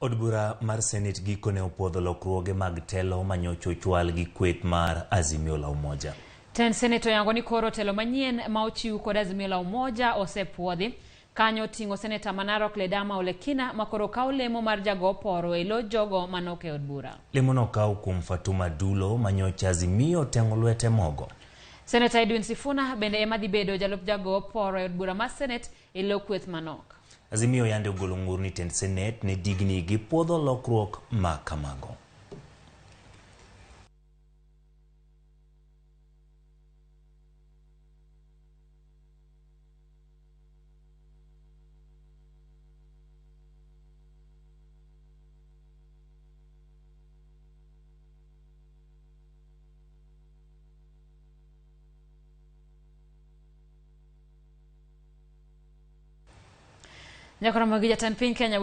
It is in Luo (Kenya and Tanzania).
Od bura mar Senate gikone opuodho lokruoge mag telo manyocha ochwal gi kweth mar Azimio la Umoja. Tend Senate oyango ni koro telo manyien ma ochiw kod Azimio la Umoja osepuodhi. Kanyo oting'o Seneta ma Narok Ledama Olekina ma koro kawo lemo mar jago oporo e lo jogo manok e od bura. Lemono okaw kuom Fatuma Dulo manyocha Azimio oteng'o lwete mogo. Seneta Edwin Sifuna bende ema dhi bedo jalup jago oporo e od bura mar Senate e lo kweth manok. Azimio yande ogolo ng'ur ni tend Senate ne digni gi puodho lokruok ma kamago. Nyakoromo gi jatend piny Kenya.